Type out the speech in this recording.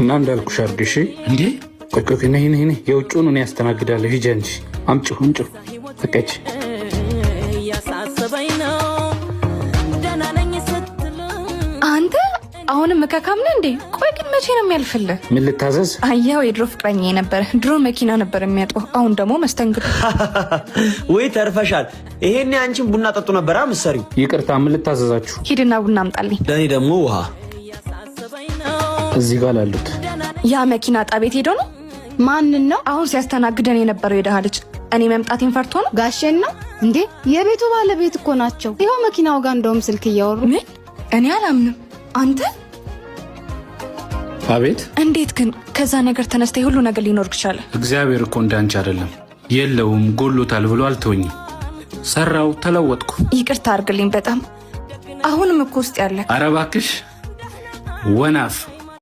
እና እንዳልኩሽ አድርጊ እሺ። እንዴ ቆይ ቆይ፣ ነይ ነይ ነይ፣ የውጭውን እኔ ያስተናግዳለሁ። ሂጂ አንቺ፣ አምጪው አምጪው። ተቀጭ። እያሳሰበኝ ነው ደህና ነኝ ስትል። አንተ አሁንም እከካም ነህ እንዴ? ቆይ ግን መቼ ነው የሚያልፍልህ? ምን ልታዘዝ? አየኸው፣ የድሮ ፍቅረኛ የነበረ ድሮ መኪና ነበር የሚያጥበው፣ አሁን ደግሞ መስተንግዶ። ወይ ተርፈሻል። ይሄኔ አንቺን ቡና ጠጡ ነበር ምሰሪው። ይቅርታ፣ ምን ልታዘዛችሁ? ሂድና ቡና አምጣልኝ። ለእኔ ደግሞ ውሃ። እዚህ ጋር ላሉት። ያ መኪና ጣቤት ሄዶ ነው። ማንን ነው? አሁን ሲያስተናግደን የነበረው የደሃ ልጅ እኔ መምጣቴን ፈርቶ ነው። ጋሼን ነው እንዴ? የቤቱ ባለቤት እኮ ናቸው። ይኸው መኪናው ጋር እንደውም ስልክ እያወሩ። ምን? እኔ አላምንም። አንተ አቤት። እንዴት ግን ከዛ ነገር ተነስተ የሁሉ ነገር ሊኖር ቻለ? እግዚአብሔር እኮ እንዳንቺ አይደለም። የለውም ጎሎታል ብሎ አልተወኝም። ሰራው፣ ተለወጥኩ። ይቅርታ አድርግልኝ በጣም፣ አሁንም እኮ ውስጥ ያለ ኧረ እባክሽ ወናፍ፣